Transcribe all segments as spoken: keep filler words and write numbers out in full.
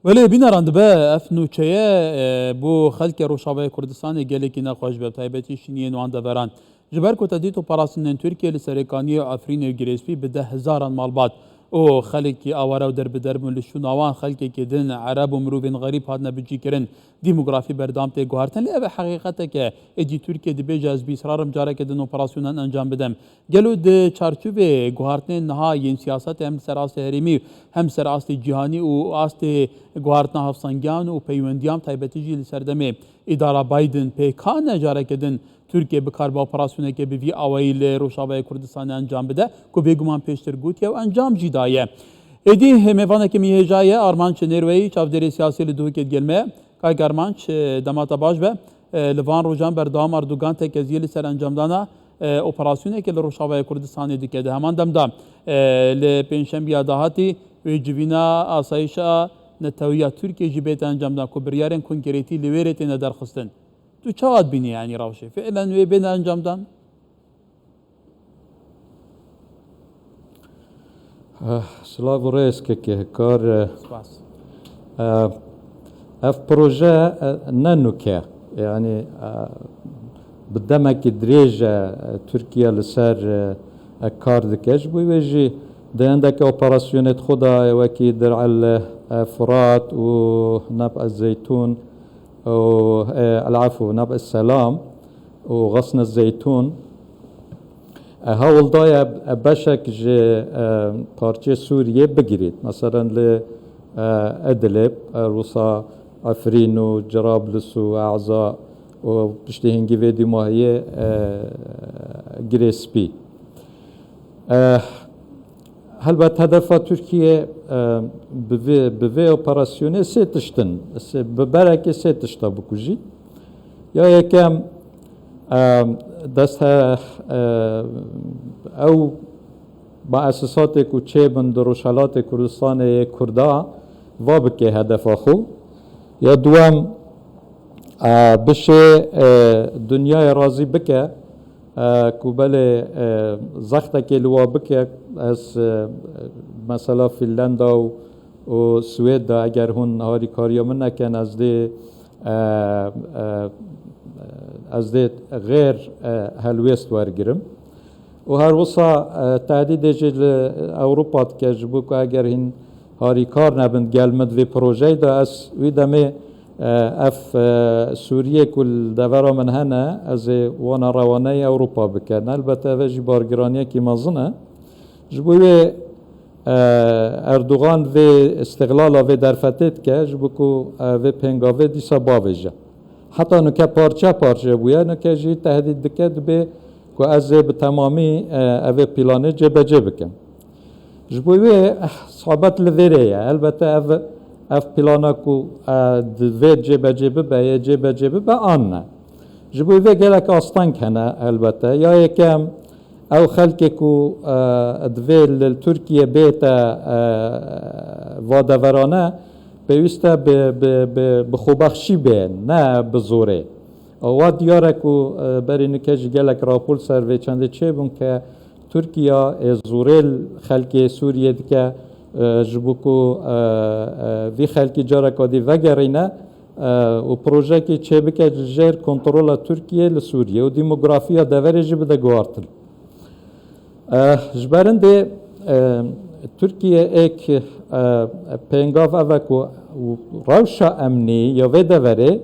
Belê, bîneran dibe ev nûçeye, e, bo xelkê Rojavayê Kurdistanê gelekî nexweş be, bi taybetî şîniyên wan deveran. Ji ber ku te dît operasyonên Tirkiyê li Serêkaniyê û Efrînê û Girêspî bi deh hezaran malbat û xelkî aware û derbider bûn, li şûna wan xelkekî din, ereb û mirovên xerîb hatine bicîkirin. Demografî berdewam tê guhertin, lê ev e heqîqetek e. Êdî Tirkiye dibêje, ez bi israr im careke din operasyonan encam bidim. Gelo di çarçovê guhartinên niha yên siyasetê hem li ser astê herêmî û hem ser astê cîhanî û astê guhartina hevsengiyan û peywendiyan, taybetî jî li serdemê îdara Biden pêkan e careke din Tirkiye bikaribe operasyoneke bi vî awayî li Rojavayê Kurdistanê encam bide ku bêguman pêştir gotiye û encam jî daye. Êdî mêvaneke min hêja ye, Armanc Nêrweyî, çavdêrê siyasî li Duhokê digel me. Kak Armanc, dema te baş be. Li van rojan berdewam Erdogan tekeziyê li ser encamdana, e, operasyonekê li Rojavayê Kurdistanê dike. Di heman dem de, e, li pêncşembiya dahatî wê civîna asayişa netewiya Tirkiyê jî bête encamdan ku biryarên konkretî li wê rê têne derxistin. Tu çawa dibînî, yanî rewşê? Fiilen wê bêne encamdan? Eh, silav û rêz kekê Hikar. Spas. Eh, ev proje, eh, ne nûke. Yanî, eh, bi demekî dirêj e, eh, Tirkiye li ser, eh, eh, kar dike. Ji bo wê jî di hindeke operasyonê xwe de wekî Dir'el, eh, Furat û Nab ez Zeytûn û, eh, El Afû, Nab ez Selam û Xasne Zeytûn, e, hewl daye, e, beşek ji, e, parçeyê Sûriyê bigirît. Meselen li, e, Idlib, e, Rûsa Efrîn û Cirablus û E'za û piştî hingî vê dîmahiyê, e, Girê Spî. E, helbet hedefa Tirkiye, e, bi vê, bi vê operasyonê sê tişt in. Sê, bi berekê sê tişta bikujî. Ya yekem, e, dest he, e, ew muessesatê ku çêbin di Rojhelatê Kurdistanê yê Kurda va bike hedefa xwe. Ya duwem, e, bişê, e, dinyayê razî bike, e, ku belê, e, zextekê li wa bike, ez, e, mesela Fînlanda û, û Swêd de eger hûn harîkariya min nekin, ez dê, e, e, ez dê xêr, e, helwêst wergirim. Û her wisa, e, tehdîdê jî li Ewropa dike, ji bo ku eger hîn harîkar nebin gel min di vê projeyê de, ez wî demê, e, ev, e, Sûriyê ku li devera min hene, ez ê wana rewaneyê Ewropa bikin. Elbette ev jî bargiraniyekî mezin e. Ji bo wê, e, Erdogan vê îstixlala vê derfetê dike, ji bo ku, e, vê pêngavê dîsa bavêje. Heta nuke parçe parçe bûye, nuke jî tehdîd dike, dibê ku ez ê bi temamî, e, evê planê cêbecê bikim. Ji bo wê, eh, sohbet li vêrê ye. Elbette ev, ev plana ku, e, divê cêbecê bibe, yê cêbecê bibe, an ne. Ji bo wê gelek asteng hene, elbette. Ya yekem, ew xelkê ku, e, divê li Tirkiye bête, e, va deverane, pêwîst e bi, bi, bi, bi xwebexşî bê, ne bi zorê. Wa diyar e ku, e, berî nike jî gelek rapor ser vê çendê çêbûn ke Tirkiya ê zorê li xelkê Sûriyê dike, e, ji bo ku, e, e, vî xelkî careka dî vegerîne, e, û projeyekê çêbike ji jêr kontrola Tirkiyê li Sûriyê û demografiya deverê jî bide guhartin. Eh, ji ber hindê, eh, Tirkiye êk, eh, pêngav ev e ku rewşa emnî ya vê deverê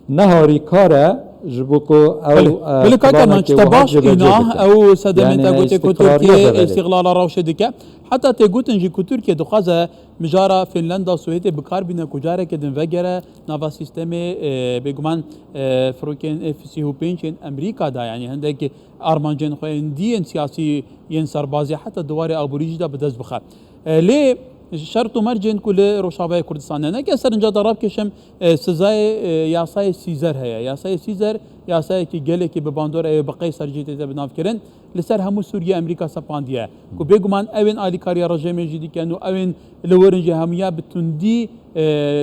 ne harîkar e ji bo ku ew, Belê, eh, belê, kaka planekê Manç, te wiha baş cêbecê îna, bike. Ew sedemên Yanî te ne gotê ku îstiqrariya Tirkiye deverê. Îstîxlala rewşê dike. Heta tê gotin jî ku Tirkiye dixwaze mijara Fînlanda, Swêdê bi kar bîne ku careke din vegere nava sîstemê, eh, bêguman, eh, firokên F sî û pênc yên Amerîka de, yanî hindek armancên xwe yên dî yên siyasî yên serbazî heta di warê aborî jî de bi dest bixe. E, lê şert û mercên ku li Rojavayê Kurdistanê, neke serinca de rabkêşim, e, sizayê, e, yasayê Sîzer heye. Yasayê Sîzer, yasayekî gelekî bi bandor e, bi qey ser jî tête binavkirin. Li ser hemû Sûriye Amerîka sepandiye. Ku bêguman ew ên alîkariya rejîmê jî dikin û ew ên li wir in jî hemûya bi tundî, e,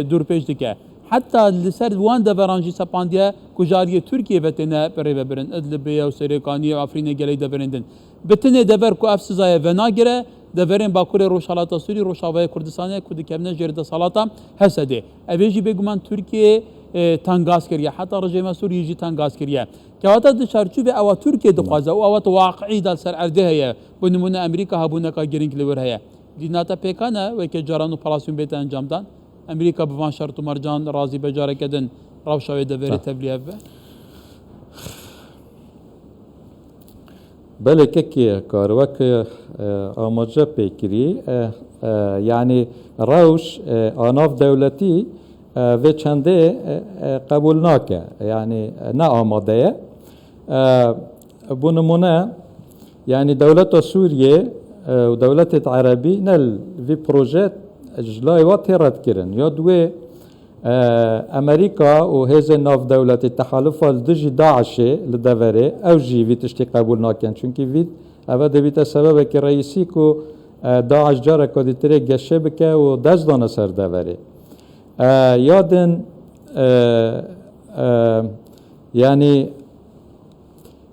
dûrpêç dike. Heta li ser wan deveran jî sepandiye ku ji aliyê Tirkiyê ve têne birêvebirin. Idlibê ew, Serêkaniyê ew, Efrînê, gelek deverên din. Bi tinê dever ku ev sizayê venagire, Deverên Bakurê Rojhalata Sûrî, Rojavayê Kurdistanê ku dikevine jêr desalata H S D'ê. Ev ê jî bêguman Tirkiyê, e, tengaz kiriye. Heta rejîma Sûriyê jî tengaz kiriye. Kewata di çarçovê ewa Tirkiye dixwaze û ewa tu waqiî da li ser erdê heye. Bo nimûne Amerîka hebûneka girîng li wir heye. Dîna te pêkan e weke caran operasyon bête encamdan? Amerîka bi van şert û mercan razî be careke din rewşa wê deverê tevlî hev be? Belê kekê kar wek, e, amaje pê kirî, e, e, yanî rewş, e, a nav dewletî, e, vê çendê, e, e, qebûl nake, yanî, e, ne amade ye. E, bo nimûne, yanî dewleta Sûriyê, e, û dewletêt erebî ne li vî proje ji layê wa tê redkirin. Ya duwê, E, Amerîka û hêzên navdewletî, tehalufa li dijî DAIŞê li deverê, ew jî vî tiştî qebûl nakin. Çunkî vî, eve dibîte sebebekî reîsî ku, e, DAIŞ careka dîtirê geşê bike û dest dane ser deverê. E, ya din, e, e, yanî,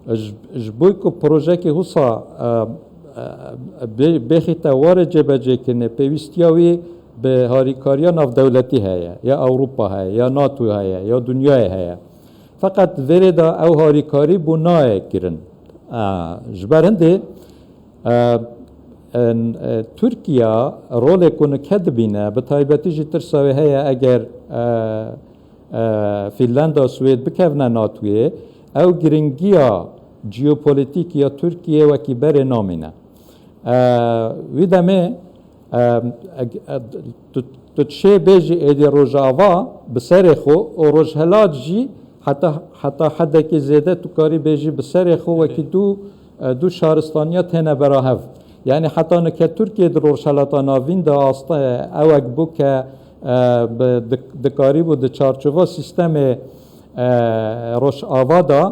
Ji, ji bo ku projekê wisa, e, e, bê-, bêxîte warê cêbecêkirinê, pêwîstiya wî bi harîkariya navdewletî heye, ya Ewropa heye, ya NATO heye, ya dinyayê heye. Feqet vêrê de ew harîkarî bû nayê kirin. E, ji ber hindê, e, e, e, Tirkiye rolê ku nike dibîne, bi taybetî jî tirsa wê heye eger, e, e, Fînlanda, Swêd bikevne NATOyê, ew giringiya jeopolîtîk ya Tirkiyê wekî berê namîne. E, wî demê, e, e, tu, tu dişê bêjî êdî Rojava bi serê xwe û Rojhelat jî heta, heta hedekî zêde tu karî bêjî bi serê xwe wekî du, e, du şaristaniya têne bera hev. Yanî heta nike Tirkiye di Rojhelata Navîn de asta ewek bû ke, e, bi, di, dikarîbû di çarçova sîstemê, e, Rojava de,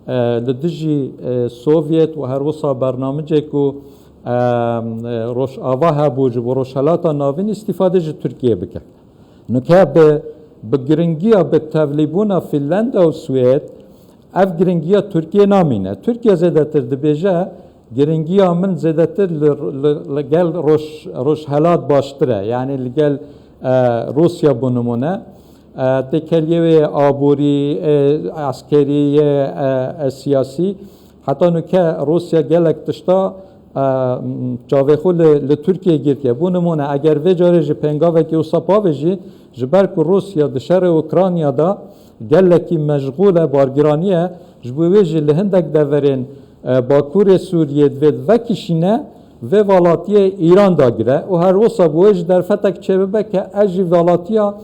e, li dijî, e, Sovyet û her wisa bernamicê ku, e, e, Rojava hebû ji bo Rojhelata Navîn îstîfade ji Tirkiye bike. Nike bi, bi giringiya bi tevlîbûna Fînlanda û Swêd, ev giringiya Tirkiye namîne. Tirkiye zêdetir dibêje, giringiya min zêdetir li, li, li gel Roj-, Rojhelat baştir e. Yanî li gel, e, Rûsya bo nimûne. E, têkeliyê wê aborî, e, eskerî, e, e, e, siyasî. Heta nûke Rûsya gelek tişta, e, çavê xwe li, li Tirkiye girtiye. Bo nimûne, eger vê carê jî pêngavekî wisa pavêjî, ji ber ku Rûsya di şerê Ukrayna de gelekî meşxûl e, bargiranî ye, ji bo wê jî li hindek deverên, e, Bakurê Sûriyê divê vekişîne, vê velatiyê Îran dagire û her wisa bi wê jî derfetek çêbibe ke ez jî velatiya,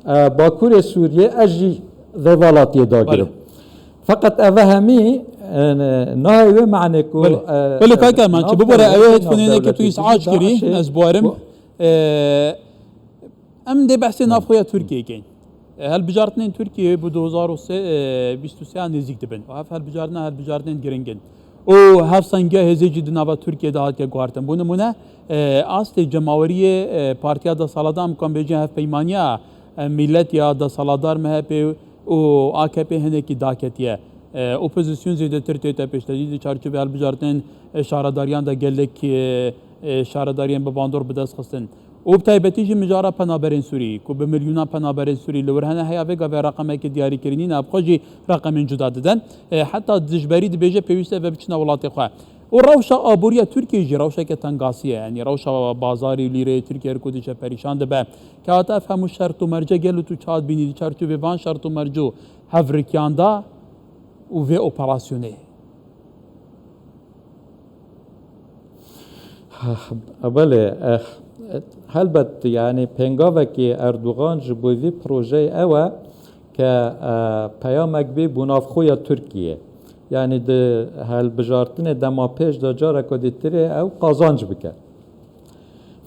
e, Bakurê Sûriyê, ez jî vê velatiyê dagirim. Belê. Feqet eve hemî, e, nahê wê manê ku, Belê. e, Belê, e, kaka, man çi nav bibore, ew ê dewletî, hêdî nav finênê ke tu dewletî îs'aç dijî kirî, DAIŞê ez bawerim, ku e, em dê behsê navxweya Tirkiyeyê kein. E, hilbijartinên Tirkiyeyê bi du hezar û sê, e, bîst û sê nêzîk dibin. Û ev hilbijartina hilbijartinên giring in. Û hevsengiya hêzê jî di nava Tirkiyê de hatiye guhartin. Bo nimûne, e, astê cemaweriyê, e, Partiya Desthilatdar, em kan bêjin hevpeymaniya, e, Millet ya Desthilatdar, M H P û A K P hinekî daketiye. E, opozîsyon zêdetir tête pêşdagî di çarçovê hilbijartinên, e, şaredariyan de gelek, e, e, şaredariyên bi bandor bi dest xistin. Û bi taybetî jî mijara penaberên Sûrî, ku bi milyonan penaberên Sûrî li wir hene, heya vê gavê reqemekê diyarî kirî nîne, bi xwe jî reqemên cuda didin. E, heta dijberî dibêje pêwîst e ve biçine welatê xwe. Û rewşa aboriya Tirkiyê jî rewşeke tengasî ye. Yanî rewşa bazarê û lîreyê Tirkiyê her ku diçe perîşan dibe. Kewata ev hemû şert û merce gelo tu çawa dibînî di çarçovê van şert û merc û hevrikiyan de û vê operasyonê? Belê, eh, helbet, yanî pêngavekî Erdogan ji bo vî projeyê ew e ke, eh, peyamek bî bo navxweya Tirkiyê. Yanî di hilbijartinê dema pêş de careke dîtirê ew qazanc bike.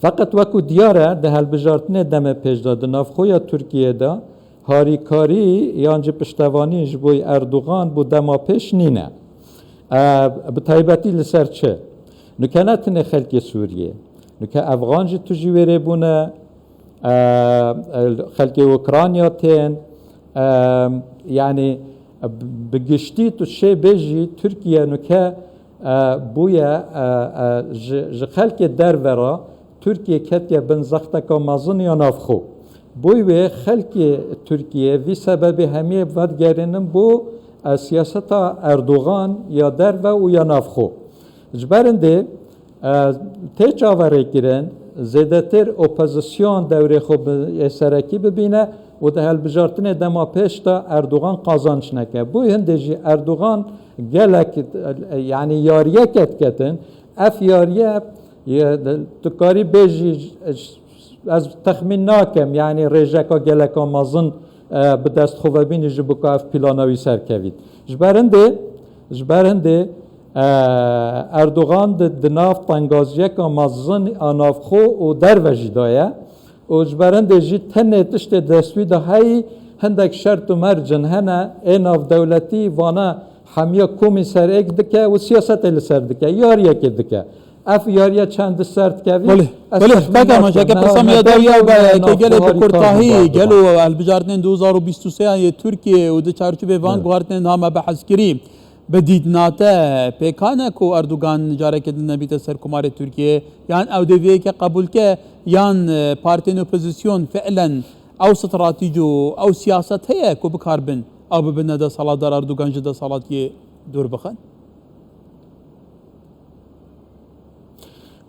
Feqet wekû diyar e, di hilbijartinê demê pêş de di navxweya Tirkiyê de harîkarî yan jî piştevanî ji bo Erdogan bo dema pêş nîne. E, bi taybetî li ser çi? Nuke ne tenê xelkê Sûriyê. Nuke Efxan jî tu jî wêrê bûne, e, e, xelkê Ukrayna tên, e, yanî bi giştî tu şê bêjî Tirkiye nuke e, bûye, e, e, ji, ji xelkê derve re Tirkiye ketiye bin zexteka mezin ya navxwe. Bûyî wê xelkê Tirkiye vî sebebê hemiyê vedigerînin bo, e, siyaseta Erdogan ya derve û ya navxwe. Ji ber hindê, e, tê çaverêkirin, zêdetir opozisyon dewrê xwe bi, ê serekî bibîne û di hilbijartinê dema pêş de Erdogan qazanç neke. Bûyî hindê jî Erdogan gelek, e, yanî yariyeke diketin. Ev yariye, ye, tu karî bêjî, ez texmîn nakem, yanî rêjeka geleka mezin, e, bi dest xwe ve bînî ji bo ku ev plana wî serkevît. Ji ber hindê, ji ber hindê, e, Erdogan di, di nav tengaziyeka mezin a navxwe û derve jî daye. Û ji ber hindê jî tenê tiştê dest wî de heyî, hindek şert û mercin hene, ê navdewletî vane hemiya komî ser êk dike û siyasetê li ser dike, yariyekê dike. Ev yariye çend ser dikevî, Belê, ez belê, texmîn kaka nakim. Maşe, ke Ne, pirsa ne ya daw ya, ke gelê bi kurtahî, gelo hilbijartinên du hezar û bîst û sê yê Tirkiye û di çarçovê van Evet. guhartinên hame behs kirî. Bi dîtina te pêkan e ku Erdogan careke din nebîte serkomarê Tirkiyê? Yan ew dê vê yekê qebûl ke, yan, e, partiyên opozîsyon fiilen ew stratîc û ew siyaset heye ku bikaribin ew bibine desthilatdar, Erdogan ji desthilatiyê dûr bixin?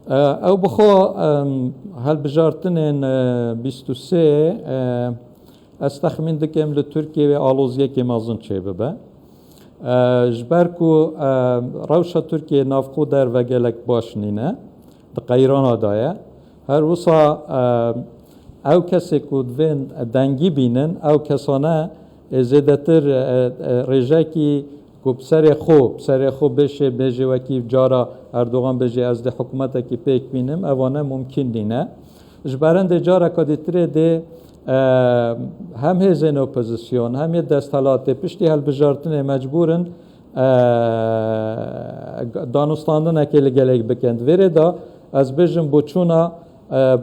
E, ew bi xwe, em, hilbijartinên, e, bîst û sê, e, Ez texmîn dikim li Tirkiyê wê aloziyekê mezin çêbibe. E, ji ber ku, e, rewşa Tirkiyê navxwe derve gelek baş nîne, di qeyrana de ye. Her wisa, e, ew kesê ku divên dengî bînin, ew kesane ê zêdetir, e, e, rêjekî ku bi serê xwe, bi serê xwe bêşê, bêjê wekî cara Erdogan bêjê ez dê hikûmetekî pêk bînim, evane mumkîn nîne. Ji ber hindê careka dîtirê dê, e, hem hêzên opozîsyon, hem yê desthilatê piştî hilbijartinê mecbûr in, e, danûstandinekê li gelek bikin. Di vê rê de ez bêjim boçûna, e,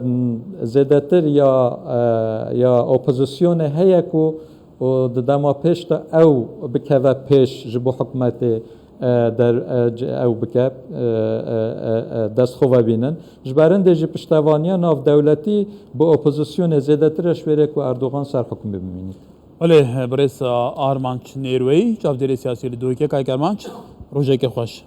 zêdetir ya, e, ya opozîsyonê heye ku û di dema pêş de ew bikeve pêş ji bo hikûmetê, e, der, e, c-, ew bike, e, e, e, e, dest xwe vebînin. Ji ber hindê jî piştevaniya navdewletî bi opozîsyonê zêdetir e ji wê rê ku Erdogan ser hikûmê bimînît. Belê, birêz Armanc Nêrweyî, çavdêrê siyasî li Dûrkê. Kayk Armanc, rojeke xweş.